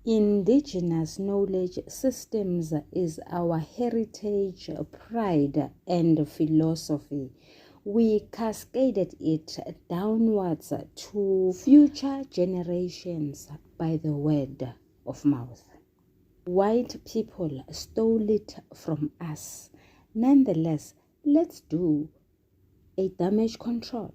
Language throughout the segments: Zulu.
Indigenous knowledge systems is our heritage, pride and philosophy. We cascaded it downwards to future generations by the word of mouth. White people stole it from us. Nonetheless, let's do a damage control.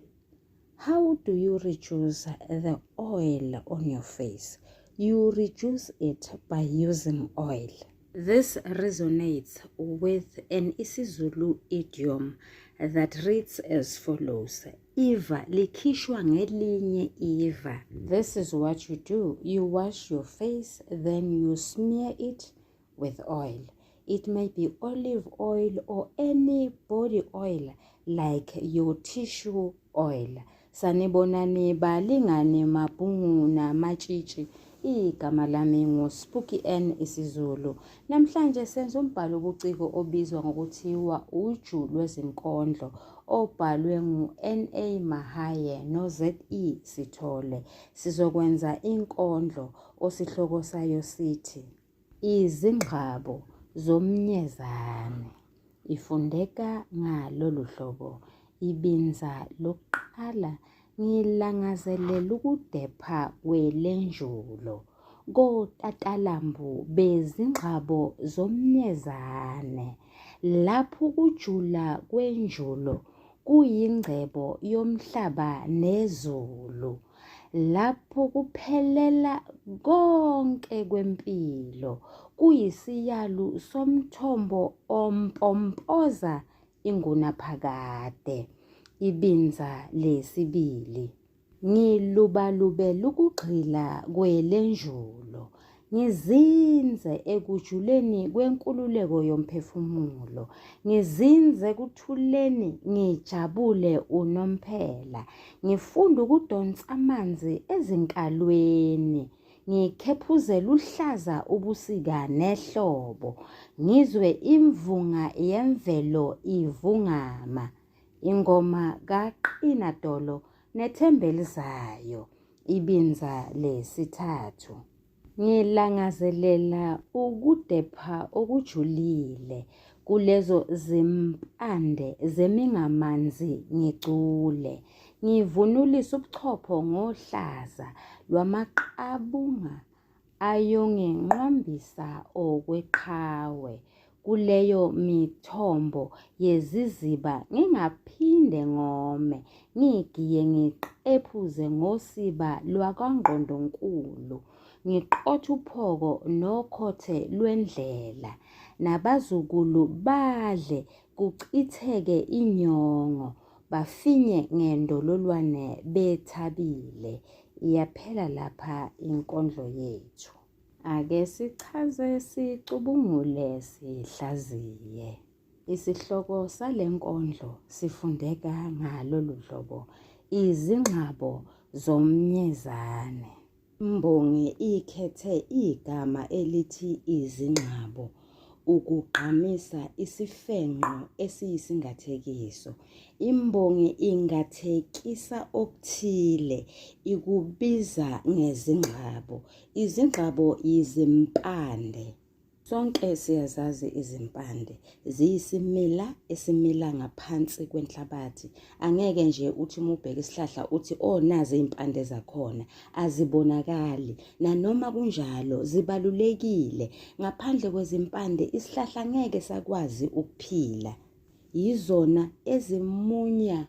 How do you reduce the oil on your face? You reduce it by using oil. This resonates with an isiZulu idiom that reads as follows. Iva likhishwa ngelinye iva. This is what you do. You wash your face, then you smear it with oil. It may be olive oil or any body oil like your tissue oil. Sanibonani balingani mabhungu namatshitshi. Igama lami nguSpooky N isiZulu. Namhlanje senza umbhalo obuciko obizwa ngokuthiwa uju lwezinkondlo obhalwe ngu-NA Mahaye no-ZE Sithole. Sizokwenza inkondlo osihloko sayo sithi Izingxabo zomnyezane. Ifundeka ngalolu hlobo. Ibinza lokuqala ngilangazelela ukudepha kwelenjulo kotatalambu bezingxabo zomnyezane lapho ukujula kwenjulo kuyingcebo yomhlaba nezulu. Lapho kuphelela konke kwempilo, kuyisiyalu somthombo ompompoza ingunaphakade. Ibinza lesibili. Ngilubalubela ukugxila kwelenjulo, ngizinze ekujuleni kwenkululeko yomphefumulo, ngizinze ekuthuleni ngijabule unomphela, ngifunda ukudonsa amanzi ezinkalweni, ngikhephuzela uhlaza ubusika nehlobo, ngizwe imvunga yemvelo ivungama, ingoma kaqina dolo nethembelizayo, ibinza lesithathu. Ngilangazelela ukudepha okujulile kulezo zimpande zemingamanzi ngicule, ngivunulise ubuchopho ngohlaza lwamaqabunga ayonginqwambisa okweqhawe kuleyo mithombo yeziziba ngingaphinde ngome, ngigiye ngiqephuze ngosiba lwakwaNgqondonkulu, ngiqothe uphoko nokhothe lwendlela, nabazukulu badle kuchitheke inyongo, bafinye ngendololwane bethabile. Iyaphela lapha inkondlo yethu. Ake sichaze sicubungule sihlaziye. Isihloko sale nkondlo sifundeka ngalolu hlobo, Izingxabo zomnyezane. Imbongi ikhethe igama elithi izingxabo ukugqamisa isifengqo esiyisingathekiso. Imbongi ingathekisa okuthile ikubiza ngezingxabo. Izingxabo yizimpande. Sonke siyazazi izimpande, ziyisimila esimila ngaphansi kwenhlabathi. Angeke nje uthi uma ubheka isihlahla uthi oh nazi iy'mpande zakhona, azibonakali. Nanoma kunjalo zibalulekile. Ngaphandle kwezimpande isihlahla ngeke sakwazi ukuphila. Yizona ezimunya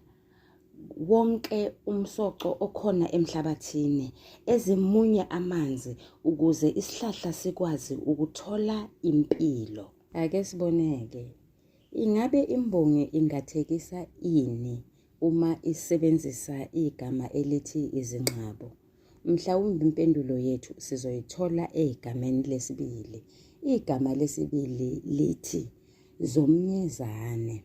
wonke umsoco okhona emhlabathini, ezimunya amanzi ukuze isihlahla sikwazi ukuthola impilo. Ake sibone-ke, ingabe imbongi ingathekisa ini uma isebenzisa igama elithi izingxabo? Mhlawumbe impendulo yethu sizoyithola egameni lesibili. Igama lesibili lithi zomnyezane.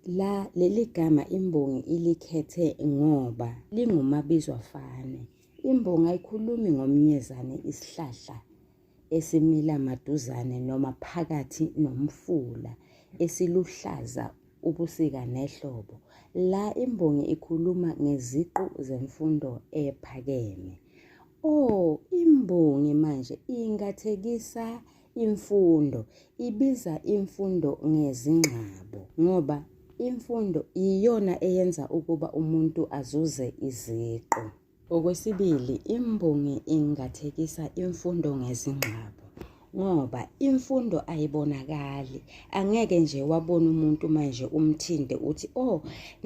La leli gama imbongi ilikhethe ngoba lingumabizwafane. Imbongi ayikhulumi ngomnyezane isihlahla esimila maduzane noma phakathi nomfula esiluhlaza ubusika nehlobo. La imbongi ikhuluma ngeziqu zemfundo ephakeme. Oh, imbongi manje ingathekisa imfundo, ibiza imfundo ngezingxabo ngoba imfundo iyona eyenza ukuba umuntu azuze iziqu. Okwesibili, imbongi ingathekisa imfundo ngezingxabo ngoba imfundo ayibonakali. Angeke nje wabona umuntu manje umthinte uthi, oh,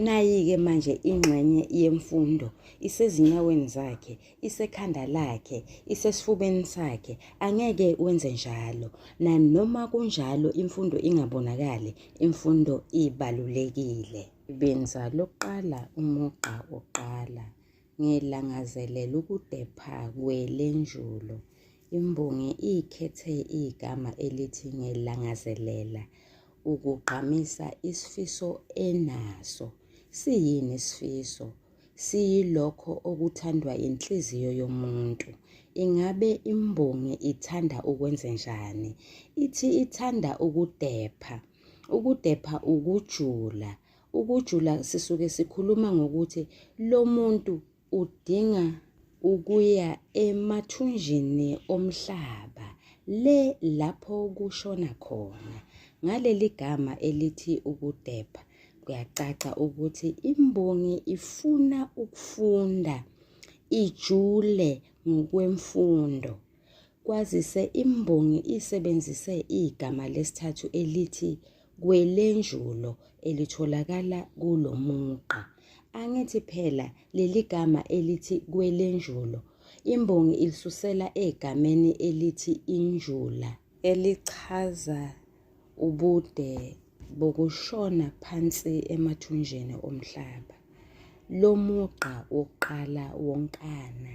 nayi-ke manje ingxenye yemfundo isezinyaweni zakhe, isekhanda lakhe, isesifubeni sakhe. Angeke wenze njalo. Nanoma kunjalo imfundo ingabonakali, imfundo ibalulekile. Ibinza lokuqala umugqa wokuqala. Ngilangazelela ukudepha kwelenjulo. Imbongi ikhethe igama elithi ngilangazelela ukugqamisa isifiso enaso. Siyini isifiso? Siyilokho okuthandwa inhliziyo yomuntu. Ingabe imbongi ithanda ukwenzenjani? Ithi ithanda ukudepha. Ukudepha ukujula. Ukujula sisuke sikhuluma ngokuthi lo muntu udinga ukuya emathunjini omhlaba le lapho kushona khona. Ngaleli gama elithi ukudepha kuyacaca ukuthi imbongi ifuna ukufunda ijule ngokwemfundo. Kwazise imbongi isebenzise igama lesithathu elithi kwelenjulo elitholakala kulo mugqa. Angithi phela leli gama elithi kwelenjulo imbongi ilisusela egameni elithi injula elichaza ubude bokushona phansi emathunjini omhlaba. Lo mugqa wokuqala wonkana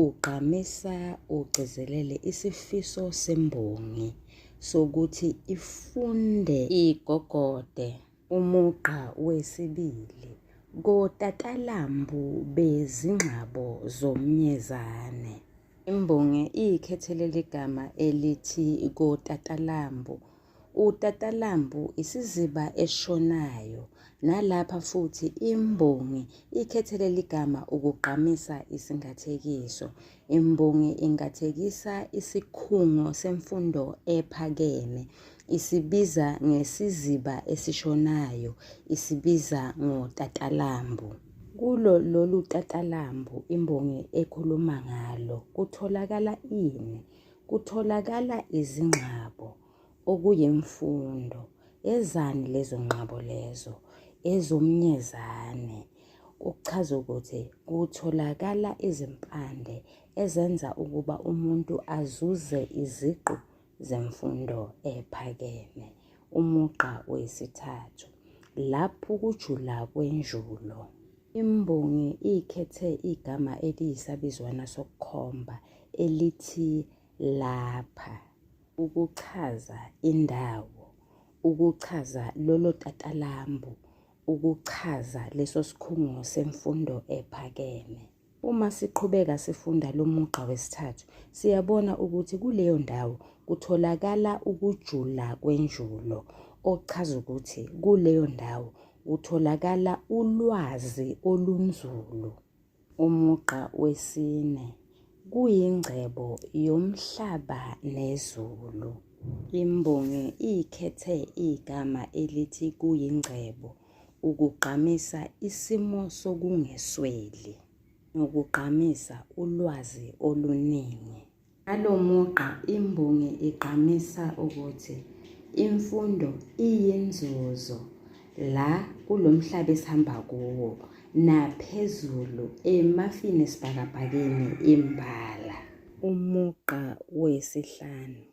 ugqamisa ugcizelele isifiso sembongi sokuthi ifunde igogode umugqa wesibili kotatalambu bezingxabo zomnyezane. Imbongi ikhethe leli gama elithi kotatalambu. Utatalambu isiziba eshonayo. Nalapha futhi imbongi ikhethe leli gama ukugqamisa isingathekiso. Imbongi ingathekisa isikhungo semfundo ephakeme, isibiza ngesiziba esishonayo, isibiza ngotatalambu. Kulo lolu tatalambu imbongi ekhuluma ngalo kutholakala ini? Kutholakala izingxabo okuyimfundo. Ezani lezo nqabo lezo? Ezomnyezane. Kuchaza ukuthi kutholakala izimpande ezenza ukuba umuntu azuze iziqu zemfundo ephakeme. Umugqa wesithathu. Lapho kujula kwenjulo. Imbongi ikhethe igama eliyisabizwana sokukhomba elithi lapha ukuchaza indawo, ukuchaza lolo tatalambu, ukuchaza leso sikhungo semfundo ephakeme. Uma siqhubeka sifunda lo mugqa wesithathu, siyabona ukuthi kuleyo ndawo kutholakala ukujula kwenjulo, okuchaza ukuthi kuleyo ndawo kutholakala ulwazi olunzulu. Umugqa wesine, kuyingcebo yomhlaba nezulu. Imbongi ikhethe igama elithi kuyingcebo ukugqamisa isimo sokungesweli nokugqamisa ulwazi oluningi. Ngalo mugqa imbongi igqamisa ukuthi imfundo iyinzuzo la kulo mhlaba esihamba kuwo naphezulu emafini esibhakabhakeni imbala. Umugqa wesihlanu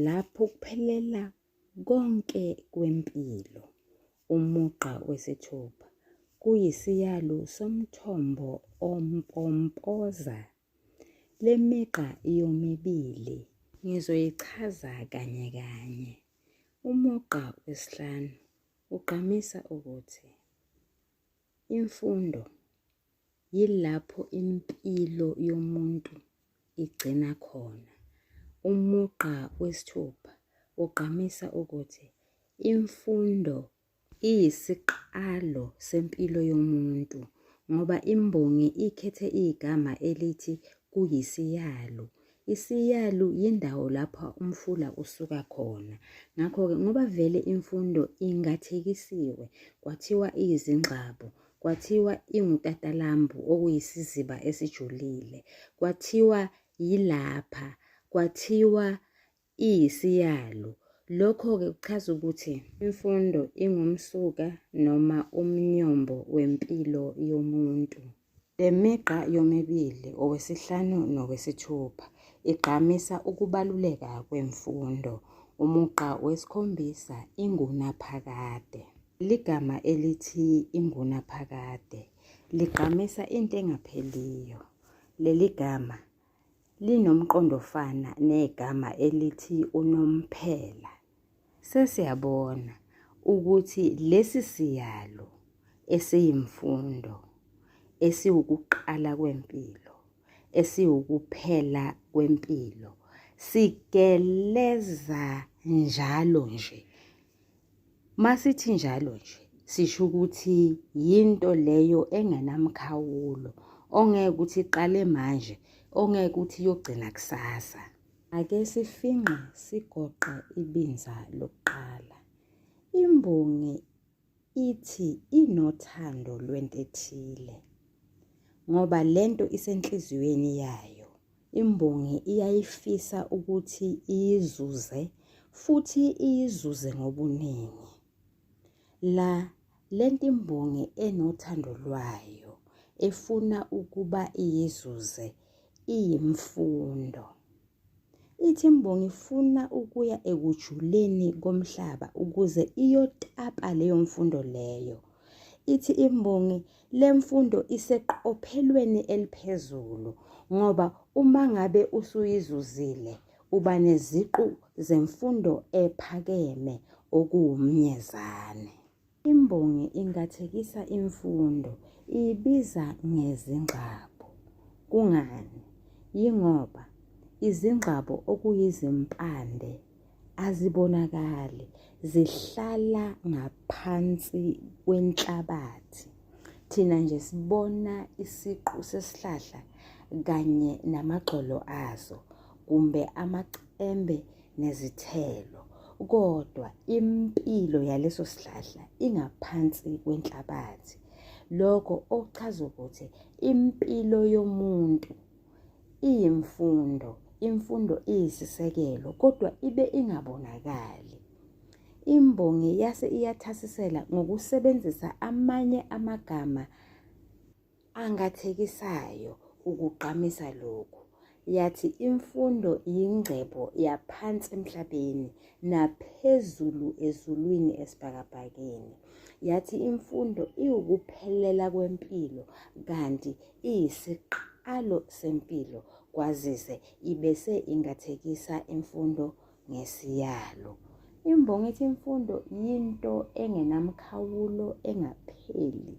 lapho kuphelela konke kwempilo. Umugqa wesithupha kuyisiyalu somthombo ompompoza. Le migqa yomibili ngizoyichaza kanye kanye. Umugqa wesihlanu ugqamisa ukuthi imfundo yilapho impilo yomuntu igcina khona. Umugqa wesithupha ugqamisa ukuthi imfundo Iyisiqalo sempilo yomuntu ngoba imbongi ikhethe igama elithi kuyisiyalu. Isiyalu yindawo lapha umfula usuka khona. Ngakho-ke ngoba vele imfundo ingathekisiwe, kwathiwa iyizingxabo, kwathiwa ingutatalambu okuyisiziba esijulile, kwathiwa yilapha, kwathiwa iyisiyalu. Lokho-ke kuchaza ukuthi imfundo ingumsuka noma umnyombo wempilo yomuntu. Le migqa yomibili, owesihlanu nowesithupha, igqamisa ukubaluleka kwemfundo. Umugqa wesikhombisa, ingunaphakade. Ligama elithi ingunaphakade ligqamisa into engapheliyo. Leli gama linomqondofana negama elithi unomphela. Sesiyabona ukuthi lesi siyalo esiyimfundo, esiwukuqala kwempilo, esiwukuphela kwempilo, sigeleza njalo nje. Masithi njalo nje sisho ukuthi yinto leyo engenamkhawulo ongeke ukuthi iqale manje, ongeke ukuthi iyogcina kusasa. Ake sifinqe sigoqe ibinza lokuqala. Imbongi ithi inothando lwento ethile ngoba lento isenhliziyweni yayo. Imbongi iyayifisa ukuthi iyizuze futhi iyizuze ngobuningi. La lento imbongi enothando lwayo efuna ukuba iyizuze iyimfundo. Ithi imbongi ifuna ukuya ekujuleni komhlaba ukuze iyotapa leyo mfundo leyo. Ithi imbongi le mfundo iseqophelweni eliphezulu ngoba uma ngabe usuyizuzile uba neziqu zemfundo ephakeme okuwumnyezane. Imbongi ingathekisa imfundo iyibiza ngezingxabo. Kungani? Yingoba izingxabo okuyizimpande azibonakali, zihlala ngaphansi kwenhlabathi. Thina nje sibona isiqu sesihlahla kanye namagxolo aso kumbe amacembe nezithelo kodwa impilo yaleso sihlahla ingaphansi kwenhlabathi. Lokho okuchaza ukuthi impilo yomuntu iyimfundo, imfundo iyisisekelo kodwa ibe ingabonakali. Imbongi yase iyathasisela ngokusebenzisa amanye amagama angathekisayo ukugqamisa lokhu. Yathi imfundo yingcebo yaphansi emhlabeni naphezulu ezulwini esibhakabhakeni. Yathi imfundo iwukuphelela kwempilo kanti iyisiqalo sempilo kwazise ibese ingathekisa imfundo ngesiyalo. Imbongi ithi imfundo yinto engenamkhawulo engapheli,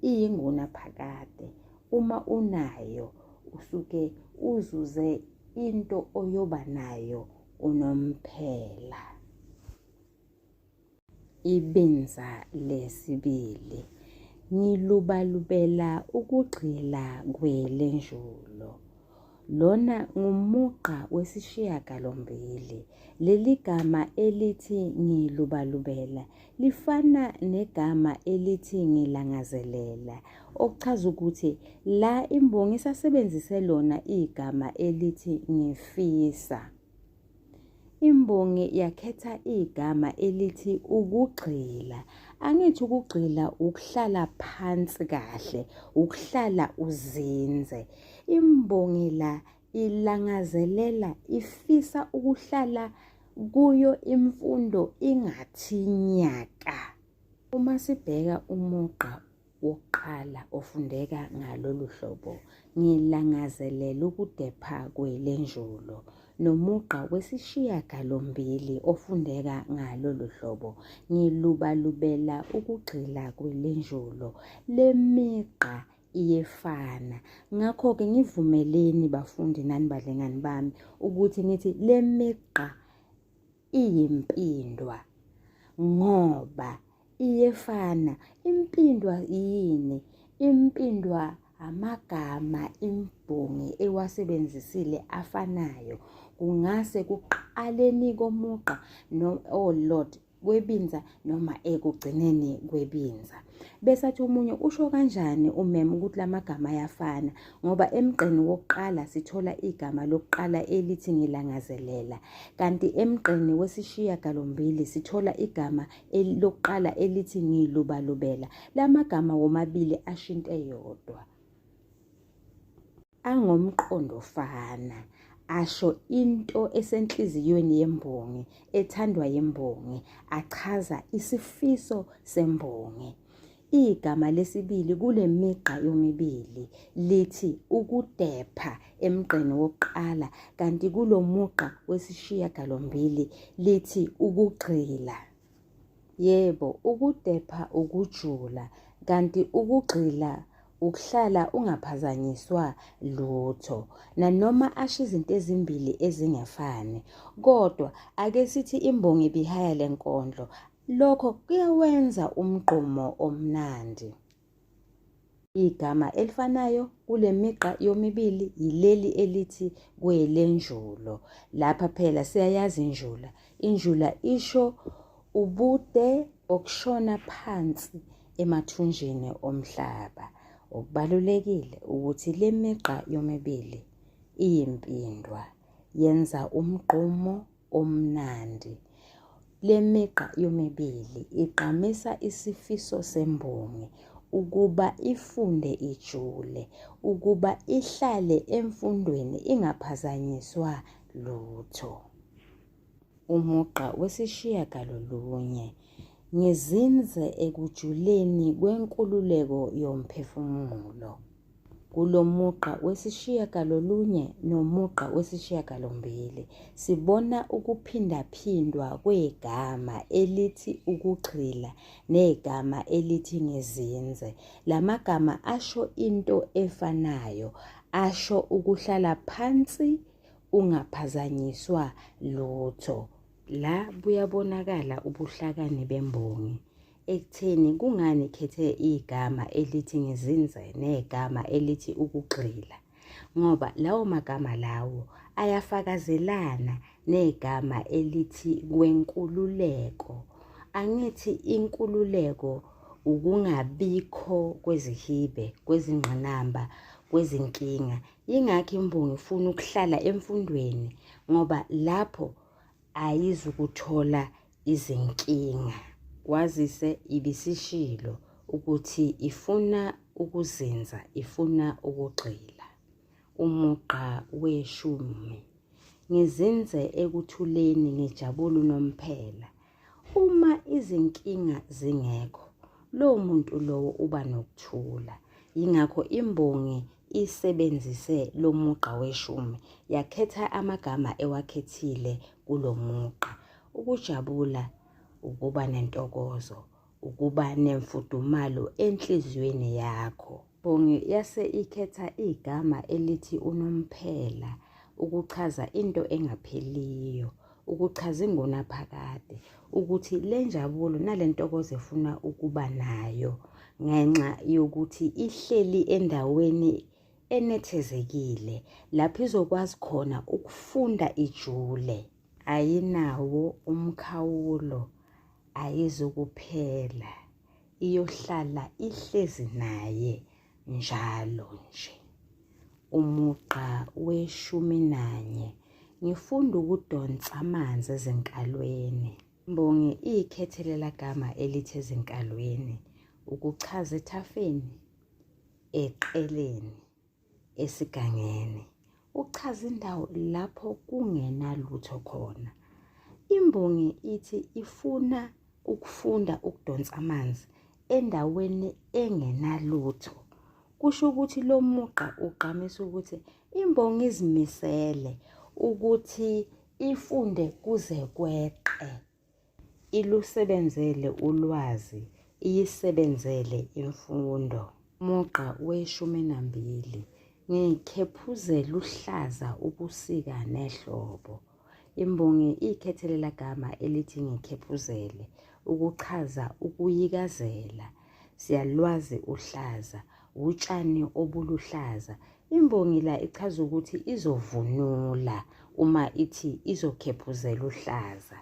iyingunaphakade. Uma unayo usuke uzuze into oyoba nayo unomphela. Ibinza lesibili, Ngilubalubela ukugxila kwelenjulo. Lona ngumugqa wesishiyagalombili. Leli gama elithi ngilubalubela lifana negama elithi ngilangazelela, okuchaza ukuthi la imbongi isasebenzise lona igama elithi ngifisa. Imbongi yakhetha igama elithi ukugxila. Angithi ukugxila ukuhlala phansi kahle, ukuhlala uzinze. Imbongi la ilangazelela, ifisa ukuhlala kuyo imfundo ingathi nyaka. Uma sibheka umugqa wokuqala ofundeka ngalolu hlobo, Ngilangazelela ukudepha kwelenjulo, nomugqa wesishiyagalombili ofundeka ngalolu hlobo, Ngilubalubela ukugxila kwelenjulo. Le migqa iyefana. Ngakho-ke ngivumeleni bafundi nani balingani bami ukuthi ngithi le migqa iyimpindwa ngoba iyefana. Impindwa yini? Impindwa Amagama imbongi ewasebenzisile afanayo kungase kuqaleni komugqa no oh Lord kwebinza noma ekugcineni kwebinza. Bese athi omunye usho kanjani umem ukuthi lamagama ayafana ngoba emgqeni wokuqala sithola igama lokuqala elithi ngilangazelela kanti emgqeni wesishiyagalombili sithola igama lokuqala elithi ngilubalubela. Lamagama womabili ashinte yodwa. Angomqondofana, asho into esenhliziyweni yembongi, ethandwa yimbongi, achaza isifiso sembongi. Igama lesibili kule migqa yomibili lithi ukudepha emgqeni wokuqala kanti kulo mugqa wesishiyagalombili lithi ukugxila. Yebo, ukudepha ukujula kanti ukugxila ukuhlala ungaphazanyiswa lutho. Nanoma asho izinto ezimbili ezingefani, kodwa ake sithi imbongi ibihaya le nkondlo, lokho kuyawenza umgqumo omnandi. Igama elifanayo kule migqa yomibili yileli elithi kwelenjulo. Lapha phela siyayazi injula. Injula isho ubude bokushona phansi emathunjini omhlaba. Okubalulekile ukuthi le migqa yomibili iyimpindwa, yenza umgqumo omnandi. Le migqa yomibili igqamisa isifiso sembongi ukuba ifunde ijule, ukuba ihlale emfundweni ingaphazanyiswa lutho. Umugqa wesishiyagalolunye, Ngizinze ekujuleni kwenkululeko yomphefumulo. Kulo mugqa wesishiyagalolunye nomugqa wesishiyagalombili sibona ukuphindaphindwa kwegama elithi ukugxila negama elithi ngizinze. La magama asho into efanayo, asho ukuhlala phansi ungaphazanyiswa lutho. La buyabonakala ubuhlakani bembongi ekutheni kungani ikhethe igama elithi ngizinze negama elithi ukugxila ngoba lawo magama lawo ayafakazelana negama elithi kwenkululeko. Angithi inkululeko ukungabikho kwezihibe, kwezingqinamba, kwezinkinga. Yingakho imbongi ifuna ukuhlala emfundweni ngoba lapho ayizukuthola izinkinga. Kwazise ibisishilo ukuthi ifuna ukuzinza, ifuna ukugxila. Umugqa weshumi. Ngizinze ekuthuleni ngijabule unomphela. Uma izinkinga zingekho, lowo muntu lowo uba nokuthula. Yingakho imbongi isebenzise lo mugqa weshumi, yakhetha amagama ewakhethile kulo mugqa. Ukujabula ukuba nentokozo, ukuba nemfudumalo enhliziyweni yakho. Imbongi yase ikhetha igama elithi unomphela ukuchaza into engapheliyo, ukuchaza ingunaphakade, ukuthi le njabulo nale ntokozo efuna ukuba nayo ngenxa yokuthi ihleli endaweni enethezekile lapho izokwazi khona ukufunda ijule. Ayinawo umkhawulo, ayizukuphela. Iyohlala ihlezi naye njalo nje. Umugqa weshumi nanye, Ngifunda ukudonsa amanzi ezinkalweni. Imbongi ikhethe lela gama elithi ezinkalweni ukuchaza ethafeni, eqeleni. Esigangeni. Uchaza indawo lapho kungenalutho khona. Imbongi ithi ifuna ukufunda ukudonsa amanzi endaweni engenalutho. Kusho ukuthi lo mugqa ugqamisa ukuthi imbongi izimisele ukuthi ifunde kuze kweqe. Ilusebenzele ulwazi, iyisebenzele imfundo. Umugqa weshumi nambili, Ngikhephuzela uhlaza ubusika nehlobo. Imbongi ikhethe lela gama elithi ngikhephuzele ukuchaza ukuyikazela. Siyalwazi uhlaza, utshani obuluhlaza. Imbongi la ichaza ukuthi izovunula uma ithi izokhephuzela uhlaza.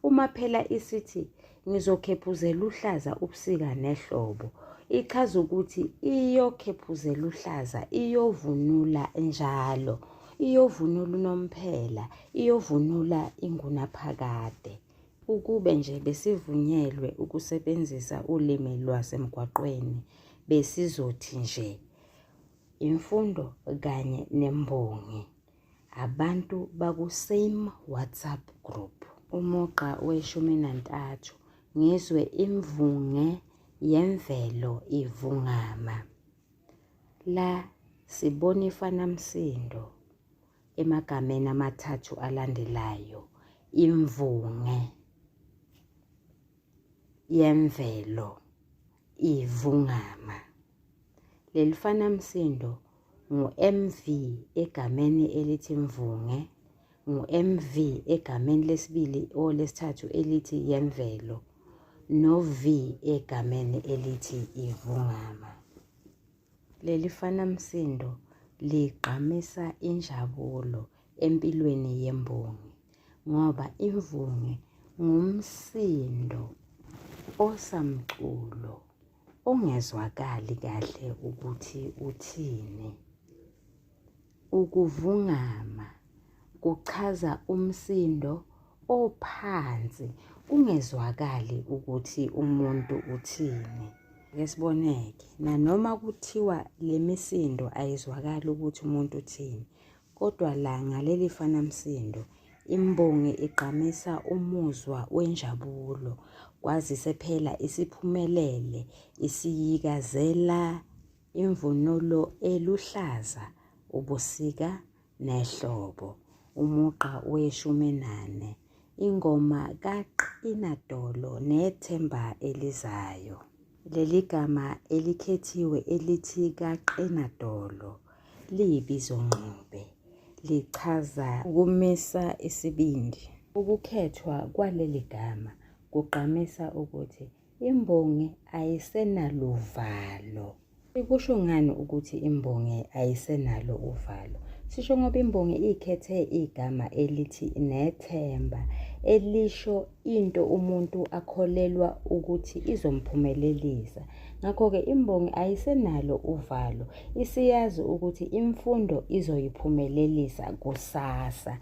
Uma phela isithi ngizokhephuzela uhlaza ubusika nehlobo, ichaza ukuthi iyokhephuzela uhlaza, iyovunula njalo, iyovunula unomphela, iyovunula ingunaphakade. Ukube nje besivunyelwe ukusebenzisa ulimi lwasemgwaqweni besizothi nje imfundo kanye nembongi abantu baku-same WhatsApp group. Umugqa weshumi nantathu ngizwe imvunge yemvelo ivungama. La sibona ifanamsindo emagameni amathathu alandelayo imvunge yemvelo ivungama. Leli fanamsindo ngu-MV egameni elithi mvunge, ngu-MV egameni lesibili or lesithathu elithi yemvelo, no-V egameni elithi ivungama. Leli fanamsindo ligqamisa injabulo empilweni yembongi ngoba imvunge ngumsindo osamculo ongezwakali kahle ukuthi uthini. Ukuvungama kuchaza umsindo ophansi kungezwakali ukuthi umuntu uthini. Ake siboneke, nanoma kuthiwa le misindo ayizwakali ukuthi umuntu uthini, kodwa la ngaleli fanamsindo imbongi igqamisa umuzwa wenjabulo kwazise phela isiphumelele isiyikazela imvunulo eluhlaza ubusika nehlobo. Umugqa weshumi nane, ingoma kaQina Dolo nethemba elizayo. Leli gama elikhethiwe elithi kaQina Dolo liyibizongxube, lichaza ukumisa isibindi. Ukukhethwa kwaleli gama kugqamisa ukuthi imbongi ayisenaluvalo. Kusho ngani ukuthi imbongi ayisenalo uvalo? Sisho ngoba imbongi ikhethe igama elithi nethemba, elisho into umuntu akholelwa ukuthi izomphumelelisa. Ngakho-ke imbongi ayisenalo uvalo, isiyazi ukuthi imfundo izoyiphumelelisa kusasa.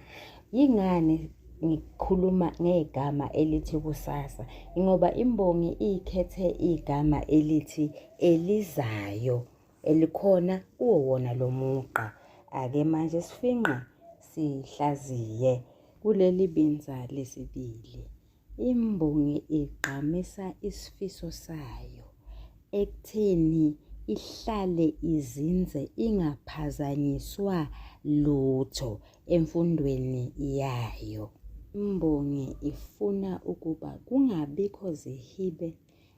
Yingani ngikhuluma ngegama elithi kusasa? Ngoba imbongi ikhethe igama elithi elizayo elikhona kuwo wona lo mugqa. Ake manje sifinqe sihlaziye. Kuleli binza lesibili, imbongi igqamisa isifiso sayo ekutheni ihlale izinze ingaphazanyiswa lutho emfundweni yayo. Imbongi ifuna ukuba kungabikho zihibe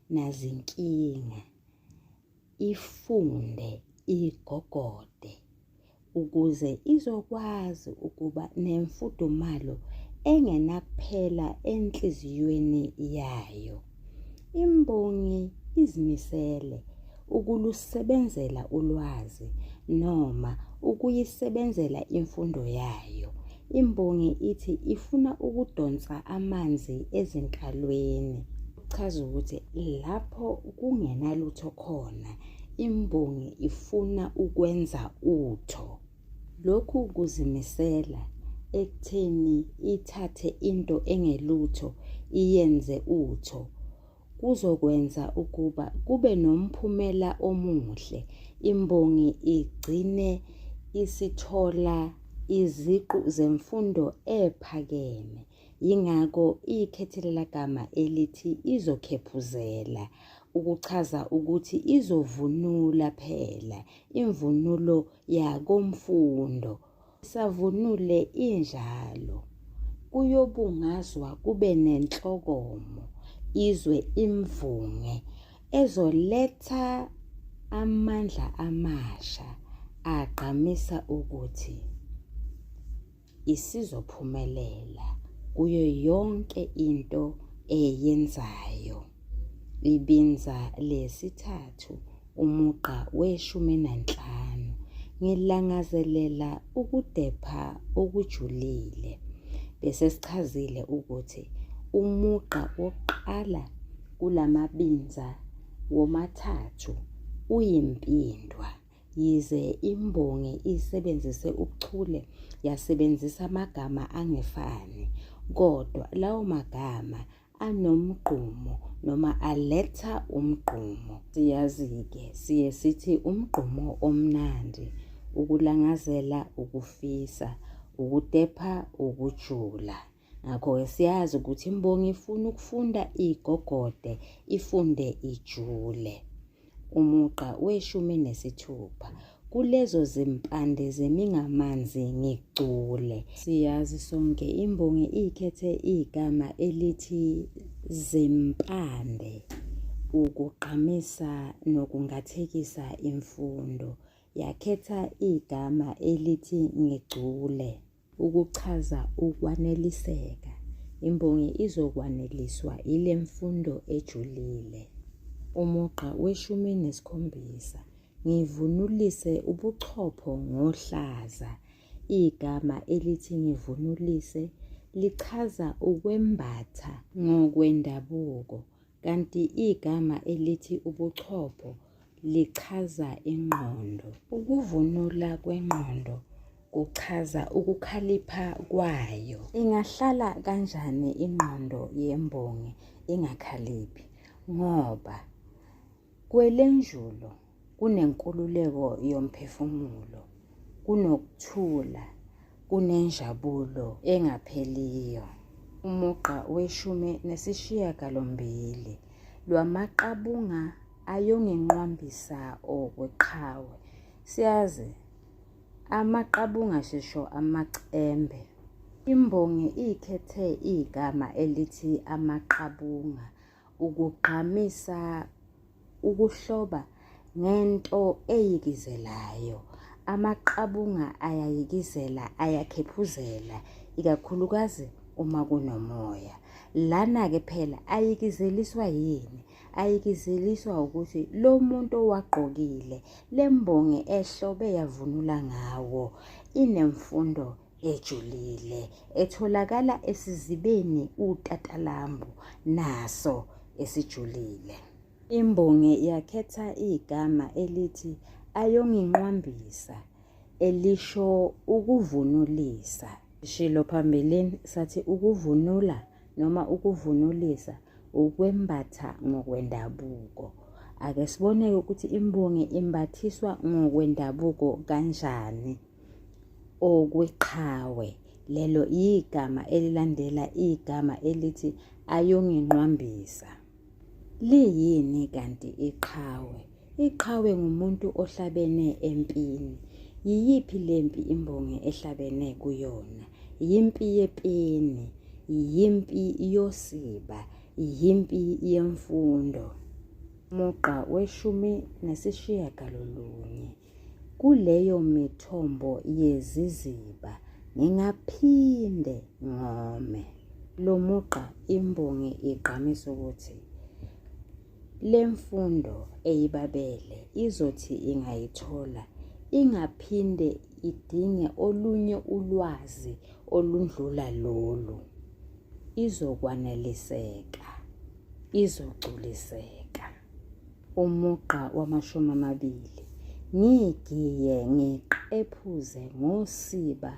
nazinkinga, ifunde igogode ukuze izokwazi ukuba nemfudumalo engenakuphela enhliziyweni yayo. Imbongi izimisele ukulusebenzela ulwazi noma ukuyisebenzela imfundo yayo. Imbongi ithi ifuna ukudonsa amanzi ezinkalweni. Kuchaza ukuthi lapho kungenalutho khona, imbongi ifuna ukwenza utho. Lokhu kuzimisela ekutheni ithathe into engelutho iyenze utho kuzokwenza ukuba kube nomphumela omuhle, imbongi igcine isithola iziqu zemfundo ephakeme. Yingakho ikhethe lela gama elithi izokhephuzela ukuchaza ukuthi izovunula phela imvunulo yakomfundo. Isavunule injalo, kuyobungazwa kube nenhlokomo, izwe imvunge ezoletha amandla amasha agqamisa ukuthi isizophumelela kuyo yonke into eyenzayo. Ibinza lesithathu. Umugqa weshumi nanhlanu, Ngilangazelela ukudepha okujulile. Bese sichazile ukuthi umugqa wokuqala kulamabinza womathathu uyimpindwa. Yize imbongi isebenzise ubuchule yasebenzisa amagama angefani, kodwa lawo magama anomgqumo noma aletha umgqumo. Siyazi-ke siye sithi umgqumo omnandi, ukulangazela, ukufisa, ukudepha, ukujula. Ngakho-ke siyazi ukuthi imbongi ifuna ukufunda igogode, ifunde ijule. Umugqa weshumi nesithupha. Kulezo zimpande zemingamanzi ngigcule. Siyazi sonke imbongi ikhethe igama elithi zimpande ukugqamisa nokungathekisa imfundo. Yakhetha igama elithi ngigcule. Ukuchaza ukwaneliseka. Imbongi izokwaneliswa ile mfundo ejulile. Umugqa weshumi nesikhombisa. Ngivunulise ubuchopho ngohlaza. Igama elithi ngivunulise lichaza ukwembatha ngokwendabuko Kanti igama elithi ubuchopho lichaza ingqondo. Ukuvunula kwengqondo kuchaza ukukhalipha kwayo. Ingahlala kanjani ingqondo yembongi ingakhaliphi ngoba kwelenjulo kunenkululeko yomphefumulo, kunokuthula, kunenjabulo engapheliyo. Umugqa weshumi nesishiyagalombili lwamaqabunga ayonginqwambisa okweqhawe. Siyazi amaqabunga sisho amacembe. Imbongi ikhethe igama elithi amaqabunga ukugqamisa ukuhloba ngento eyikizelayo. Amaqabunga ayayikizela, ayakhephuzela, ikakhulukazi uma kunomoya. Lana-ke phela ayikizeliswa yini? Ayikizeliswa ukuthi lo muntu owagqokile, le mbongi ehlobe yavunula ngawo, inemfundo ejulile etholakala esizibeni uTatalambu naso esijulile. Imbongi yakhetha igama elithi ayonginqwambisa elisho ukuvunulisa. Shilo phambilini sathi ukuvunula noma ukuvunulisa ukwembatha ngokwendabuko. Ake sibone-ke ukuthi imbongi imbathiswa ngokwendabuko kanjani. Okweqhawe, lelo yigama elilandela igama elithi ayonginqwambisa. Liyini kanti iqhawe? Iqhawe ngumuntu ohlabene empini. Yiyiphi lempi imbongi ehlabene kuyona? Yimpi yepeni, yimpi yosiba, yimpi yemfundo. Umugqa weshumi nesishiyagalolunye. Kuleyo mithombo yeziziba ngingaphinde ngome. Lo mugqa imbongi igqamisa ukuthi le mfundo eyibabele izothi ingayithola ingaphinde idinge olunye ulwazi olundlula lolu. Izokwaneliseka, izogculiseka. Umugqa wamashumi amabili. Ngigiye ngiqephuze ngosiba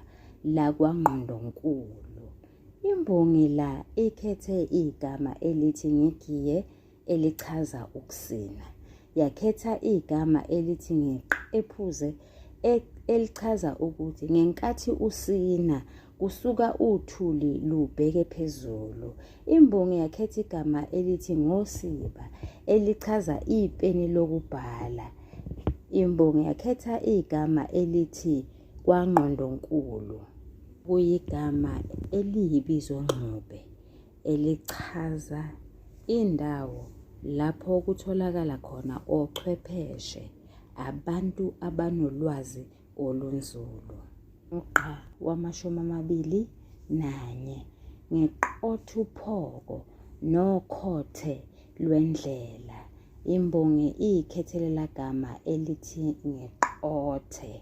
lakwaNgqondonkulu. Imbongi la ikhethe igama elithi ngigiye elichaza ukusina. Yakhetha igama elithi ngiqephuze elichaza ukuthi ngenkathi usina kusuka uthuli lubheke phezulu. Imbongi yakhetha igama elithi ngosiba elichaza ipeni lokubhala. Imbongi yakhetha igama elithi kwangqondonkulu kuyigama eliyibizo ngxube elichaza indawo lapho kutholakala khona ochwepheshe, abantu abanolwazi olunzulu. Umugqa wamashumi amabili nanye, ngiqotha uphoko nokhothe lwendlela. Imbongi iyikhethele lagama elithi ngeqothe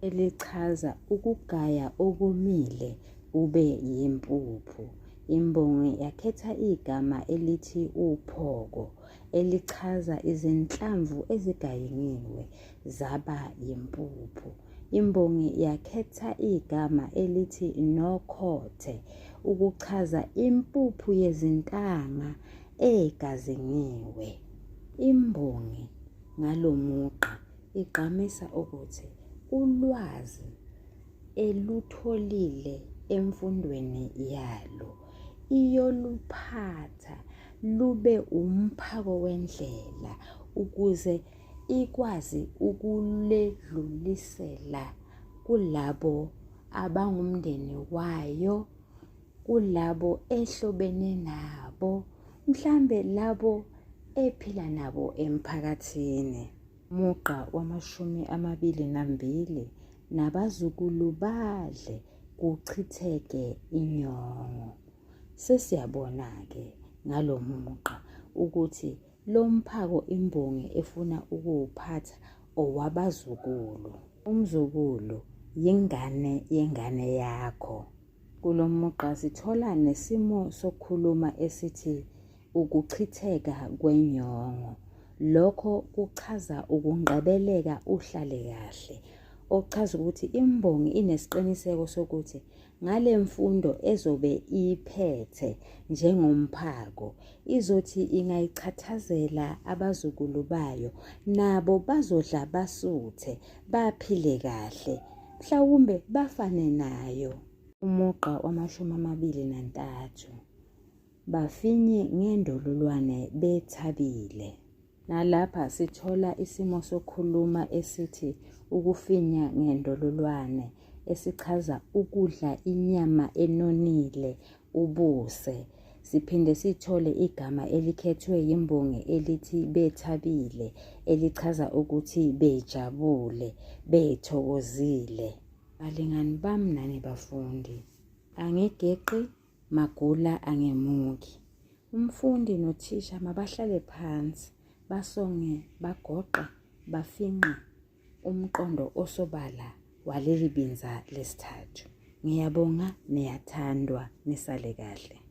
elichaza ukugaya okomile kube yimpuphu. Imbongi yakhetha igama elithi uphoko elichaza izinhlamvu ezigayingiwe zaba yimpuphu. Imbongi yakhetha igama elithi nokhothe ukuchaza impuphu yezintanga egazingiwe. Imbongi ngalo mugqa igqamisa ukuthi ulwazi elutholile emfundweni yalo iyoluphatha lube umphako wendlela ukuze ikwazi ukuledlulisela kulabo abangumndeni wayo, kulabo ehlobene nabo, mhlambe labo ephila nabo emphakathini. Mugqa wamashumi 22 nabazukulu badle kuchitheke inyongo. Sesiyabona-ke ngalo mugqa ukuthi lo mphako imbongi efuna ukuwuphatha owabazukulu. Umzukulu yingane yengane yakho. Kulo mugqa sithola nesimo sokukhuluma esithi ukuchitheka kwenyongo. Lokho kuchaza ukungqebeleka uhlale kahle. Okuchaza ukuthi imbongi inesiqiniseko sokuthi ngale mfundo ezobe iyiphethe njengomphako izothi ingayichathazela abazukulu bayo nabo bazodla basuthe baphile kahle mhlawumbe bafane nayo. Umugqa wamashumi 23 bafinye ngendololwane bethabile. Nalapha sithola isimo sokukhuluma esithi ukufinya ngendololwane esichaza ukudla inyama enonile ubuse. Siphinde sithole igama elikhethwe yimbongi elithi bethabile elichaza ukuthi bejabule, bethokozile. Balingani bami nani bafundi, angigeqi magula angemuki. Umfundi nothisha mabahlale phansi basonge bagoqe bafinqe umqondo osobala waleli binza lesithathu. Ngiyabonga niyathandwa nisale kahle.